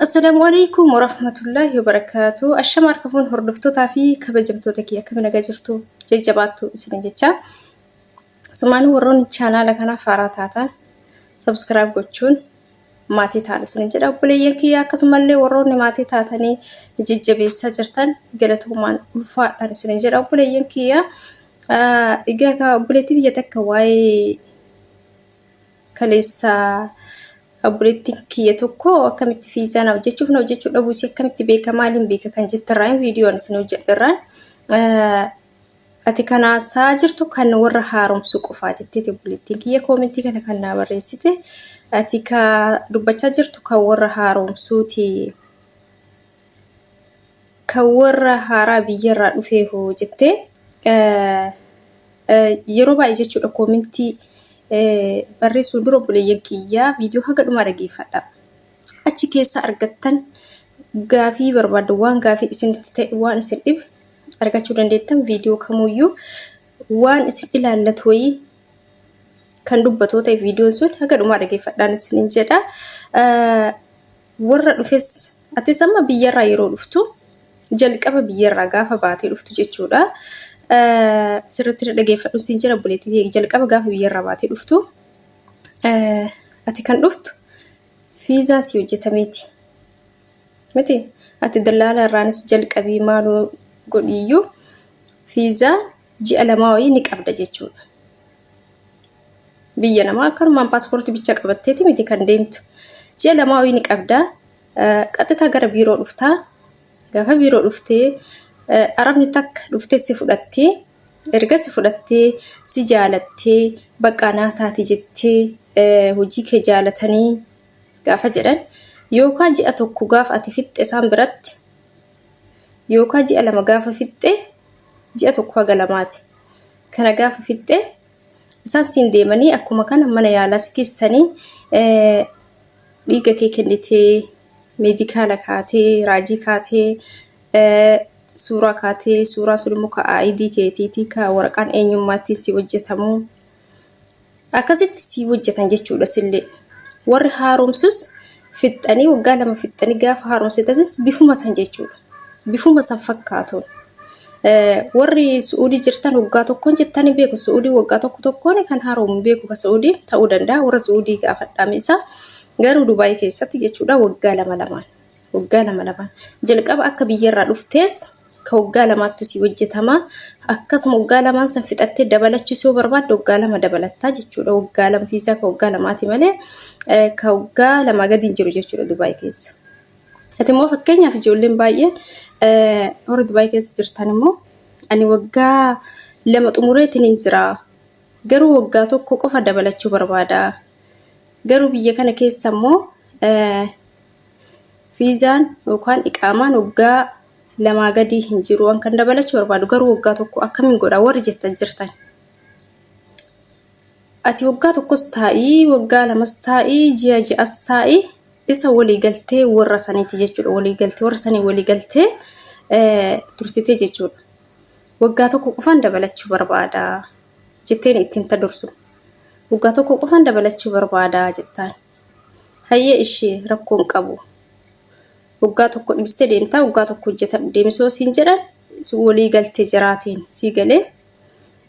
Assalaamu alaikum warahmatullaahi wabarakaatu. Ashama harka fuun hordoftootaa fi kabajamtoota kiyya akkami nagaa jirtu jajjabaattu isin jecha. Asumaan warroonni chaanaala kanaaf haaraa taatan subscribe gochuun maatii ta'an isin jedha obboleeyyan kiyya akkasumallee warroonni maatii taatanii jajjabeessaa jirtan galatoomaan ulfaadhaan isin jedha obboleeyyan kiyya. Egaa obboleettii tiyya takka waa'ee kaleessa obboleettiin kiyya tokko akkamitti fiizaa na hojjechuuf na hojjechuu dhabuu isii akkamitti beeka maaliin beeka kan jettirraan viidiyoon isin hojjedherraan ati kan haasaa jirtu kan warra haaromsu qofaa jetteeti obboleettiin kiyya koomentii kana kan naa barreessite ati ka dubbachaa jirtu kan warra haaromsuuti kan warra haaraa biyyarraa dhufee hoo jettee yeroo baay'ee jechuudha koomentii barreessuun dura obboleeyyan kiyyaa viidiyoo haga dhumaa dhageeffadha. Achi keessa argattan gaafii barbaaddu waan gaafii isinitti ta'e waan isin dhibe argachuu dandeettan viidiyoo kamuyyuu waan isin ilaallatu wayii kan dubbatoo ta'e viidiyoon sun haga dhumaa dhageeffadhaan isinin jedha. Warra dhufes atis amma biyyarraa yeroo dhuftu jalqaba biyyarraa gaafa baatee dhuftu jechuudha. Sirriitti na dhageeffadhu siin jira obboleettii jalqaba gaafa biyyarraa baatee dhuftu ati kan dhuftu fiizaa si hojjetameeti. Miti ati dallaala irraanis jalqabii maaloo godhiyyuu fiizaa ji'a lamaa wayii ni qabda jechuudha. Biyya namaa akkanumaan paaspoortii bicha qabatteeti miti kan deemtu. Ji'a lamaa wayii ni qabda. Qaxxitaa gara biiroo dhuftaa. Gaafa biiroo dhuftee arabni takka dhuftee si fudhatti. Erga si fudhattee si jaalattee baqqaa naa taati jettee hojii kee jaalatanii gaafa jedhan yookaan ji'a tokko gaafa ati fixxe isaan biratti yookaan ji'a lama gaafa fixxe ji'a tokko haga lamaati. Kana gaafa fixxe isaan siin deemanii akkuma kana mana yaalaa si geessanii dhiiga kee kennitee meedikaala kaatee raajii kaatee suuraa kaatee suuraa sun immoo ka ID keetiitii ka waraqaan eenyummaattiin si hojjetamu akkasitti si hojjetan jechuudha sillee. Warri haaromsus fixxanii waggaa lama fixxanii gaafa haaromsitanis bifuma san jechuudha. Bifuma san fakkaatuun. Warri Su'uudii jirtan waggaa tokkoon jettanii beeku. Su'uudii waggaa tokko tokkoon kan haaroomu beeku ka Su'uudii ta'uu danda'a. Warra Su'uudii gaafadhaame isaa garuu Dubaayii keessatti jechuudha waggaa lama lamaan. Waggaa lama lamaan. Jalqaba akka biyyarraa dhuftees ka waggaa lamaattu si hojjetama. Akkasuma waggaa lamaan san fixattee dabalachuu yoo barbaadde waggaa lama dabalattaa jechuudha. Waggaa lama fiizaa ka waggaa lamaati malee ka waggaa lamaa gadi hin jiru jechuudha Dubaay keessa. Ati immoo fakkeenyaaf ijoolleen baay'een warra Dubaay keessa jirtan immoo ani waggaa lama xumureetiin hin jira. Garuu waggaa tokko qofa dabalachuu barbaada. Garuu biyya kana keessa immoo Fiizaan yookaan iqaamaan waggaa lamaa gadii hin jiru. Waan kan dabalachuu barbaadu garuu waggaa tokko akkamiin godha warri jettan jirtan. Ati waggaa tokkos taa'ii waggaa lamas taa'ii ji'a ji'as taa'ii isa walii galtee warra saniiti jechuudha. Walii galtee warra sanii walii galtee tursitee jechuudha. Waggaa tokko qofaan dabalachuu barbaada jetteen ittiin ta dursu. Waggaa tokko qofaan dabalachuu barbaada jettaan. Hayyee ishii rakkoo hin qabu. Waggaa tokko dhiistee deemtaa waggaa tokko hojjetadhu deemisoo siin jedhan walii galtee jiraatiin sii galee.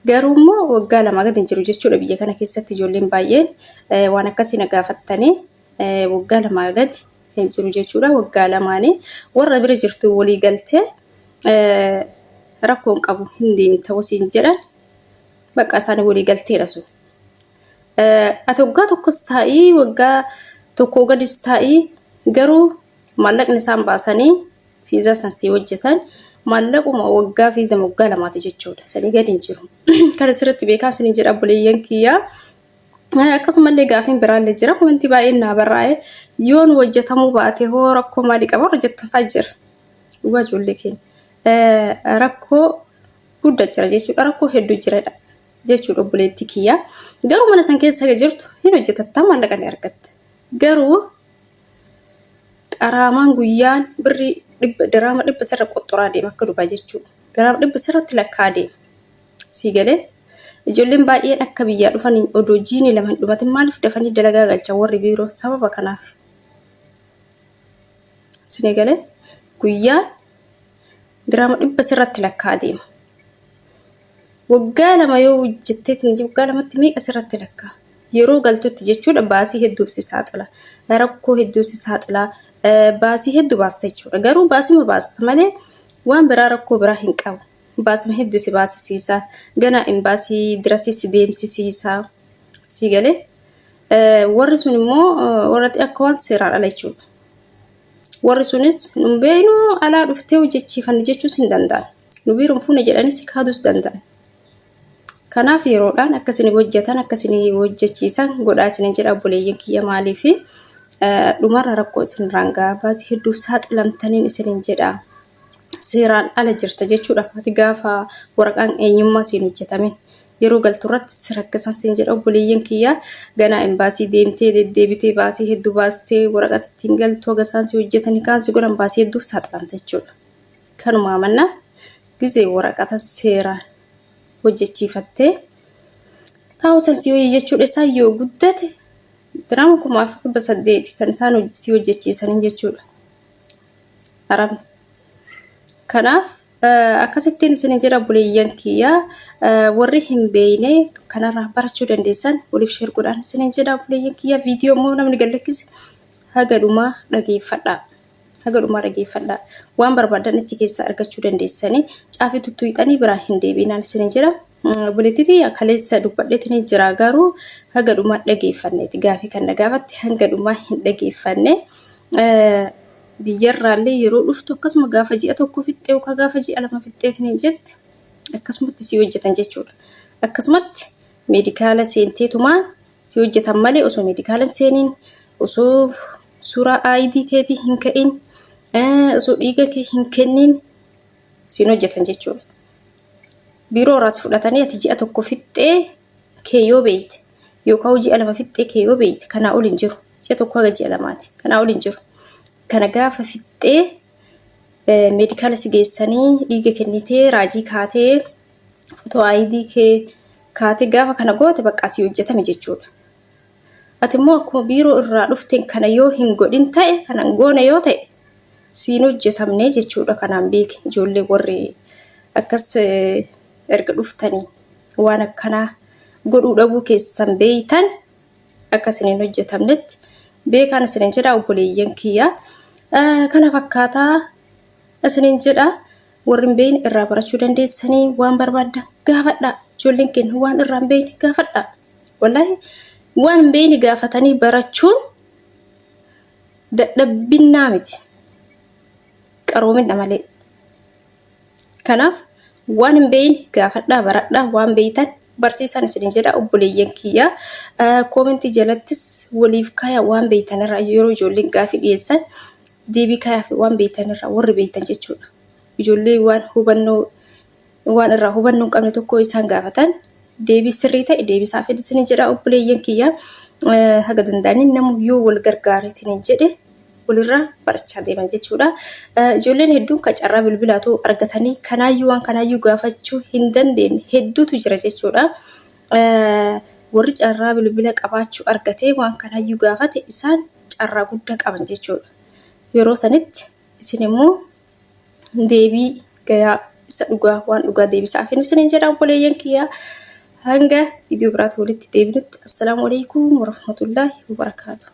Garuu immoo waggaa lamaa gadi hin jiru jechuudha biyya kana keessatti ijoolleen baay'een waan akkasii na gaafattanii waggaa lamaa gadi hin jiru jechuudha waggaa lamaanii warra bira jirtu walii galtee rakkoo hin qabu hin deemta siin jedhan bakka isaanii walii galteedha sun. Ati waggaa tokkos taa'ii waggaa tokkoo gadis taa'ii garuu maallaqni isaan baasanii fiizaa san sii hojjetan maallaquma waggaa fiizama waggaa lamaati jechuudha. Sanii gadi hin jiru. Kana sirriitti beekaa isiniin jedha obboleeyyan kiyyaa. Akkasumallee gaafiin biraallee jira. Komentii baay'een naa barraa'e. Yoon hojjetamuu baate hoo rakkoo maalii qaba warra jettan fa'aa jira. Dhugaa ijoollee keenya. Rakkoo guddaa jira jechuudha. Rakkoo hedduu jiradha. Jechuudha obboleettii kiyya. Garuu mana san keessa jirtu hin hojjetatta maallaqa ni argatta. Garuu qaraamaan guyyaan birrii dhibba diraama dhibba sirra qoxxoraa deema akka dubaa jechuudha. Diraama dhibba sirratti lakkaa deema. Sii galee ijoolleen baay'een akka biyyaa dhufanii odoo jiini lama hin dhumatin maaliif dafanii dalagaa galchan warri biiroo sababa kanaaf. Isin eegalee guyyaan diraama 100 sirratti lakkaa deema. Waggaa 2 yoo hojjetteetiin waggaa 2tti meeqa sirratti lakkaa? Yeroo galtutti jechuudha baasii hedduuf si saaxila. Rakkoo hedduuf si saaxila. Baasii hedduu baasta jechuudha. Garuu baasima baasta malee waan biraa rakkoo biraa hin qabu. Baasima hedduu si baasisiisa. Ganaa imbaasii dirasii si deemsisiisa. Si galee warri sun immoo warra akka waan seeraan ala jechuudha. Warri sunis nun beeknu alaa dhuftee hojjechiifanne jechuus hin danda'an. Nu biiroon fuune jedhanis kaaduus danda'an. Kanaaf yeroodhaan akka isin hojjetan akka isin hojjechiisan godhaa isin jedha obboleeyyan kiyya maaliif dhumarra rakkoo isin irraan ga'a baasii hedduuf saaxilamtaniin isinin jedha. Seeraan ala jirta jechuudha. Ati gaafa waraqaan eenyummaa siin hojjetamin yeroo galtu irratti si rakkisan siin jedha obboleeyyan kiyya ganaa imbaasii deemtee deddeebitee baasii hedduu baastee waraqata ittiin galtu haga isaan si hojjetanii kaan si godhan baasii hedduuf saaxilamta jechuudha. Kanumaa manna gizee waraqata seeraan hojjechiifattee taa'u san si hojii jechuudha isaan yoo guddate diraama 1800 kan isaan si hojjechiisanii jechuudha. Arabni. Kanaaf akkasittiin isin jedha obboleeyyan kiyya warri hin beekne kanarraa barachuu dandeessan waliif sheer godhaan isin jedha obboleeyyan kiyya viidiyoo immoo namni gad lakkise haga dhumaa dhageeffadhaa. Haga dhumaa dhageeffadhaa. Waan barbaadan achi keessaa argachuu dandeessanii caafii tuttuuxanii biraa hin deebiinaan isin jedha. Obboleettii tiyya kaleessa dubbadheetiin jira garuu haga dhumaa dhageeffanneeti gaafii kan na gaafatte hanga dhumaa hin dhageeffanne. Biyyarraallee yeroo dhuftu akkasuma gaafa ji'a tokko fixxee yookaan gaafa ji'a 2 fixxeetiin hin jette akkasumatti si hojjetan jechuudha. Akkasumatti meedikaala seenteetumaan si hojjetan malee osoo meedikaala hin seeniin osoo suuraa ID keetii hin ka'in osoo dhiiga kee hin kenniin siin hojjetan jechuudha. Biiroo irraa si fudhatanii ati ji'a tokko fixxee kee yoo beeyte yookaan ji'a 2 fixxee kee yoo beeyte kanaa ol hin jiru. Ji'a tokko haga ji'a 2ti. Kanaa ol hin jiru. Kana gaafa fixxee meedikaala si geessanii dhiiga kennitee raajii kaatee fotoo ID kee kaatee gaafa kana goote bakka asii hojjetame jechuudha. Ati immoo akkuma biiroo irraa dhufteen kana yoo hin godhin ta'e kana hin goone yoo ta'e siin hojjetamne jechuudha kanaan beeki ijoollee warri akkas erga dhuftanii waan akkanaa godhuu dhabuu keessan beeytan akka isin hin hojjetamnetti beekaan isinin jedha obboleeyyan kiyya. Kana fakkaataa isinin jedha warri hin beekne irraa barachuu dandeessanii waan barbaaddan gaafadhaa. Ijoolleen keenya waan irraa hin beekne gaafadhaa. Wallaahi waan hin beekne gaafatanii barachuun dadhabbinnaa miti. Qaroominna malee. Kanaaf waan hin beekne gaafadhaa baradhaa waan beektan barsiisaan isinin jedha obboleeyyan kiyya. Koomentii jalattis waliif kaya waan beektan irraa yeroo ijoolleen gaafii dhiyeessan deebii kayaa fi waan beektan irraa warri beektan jechuudha. Ijoollee waan hubannoo waan irraa hubannoo hin qabne tokko isaan gaafatan deebii sirrii ta'e deebisaaf isinin jedha obboleeyyan kiyya. Haga danda'aniin namu yoo wal gargaareetiin jedhe walirraa barachaa deeman jechuudha. Ijoolleen hedduun kan carraa bilbilaatu argatanii kanaayyuu waan kanaayyuu gaafachuu hin dandeenye hedduutu jira jechuudha. Warri carraa bilbila qabaachuu argatee waan kanaayyuu gaafate isaan carraa guddaa qaban jechuudha. Yeroo sanitti isin immoo deebii gayaa isa dhugaa waan dhugaa deebisaaf isiniin jedha obboleeyyan kiyya. Hanga viidiyoo biraatti walitti deebinutti assalaamu alaikum warahmatullaahi wabarakaatu.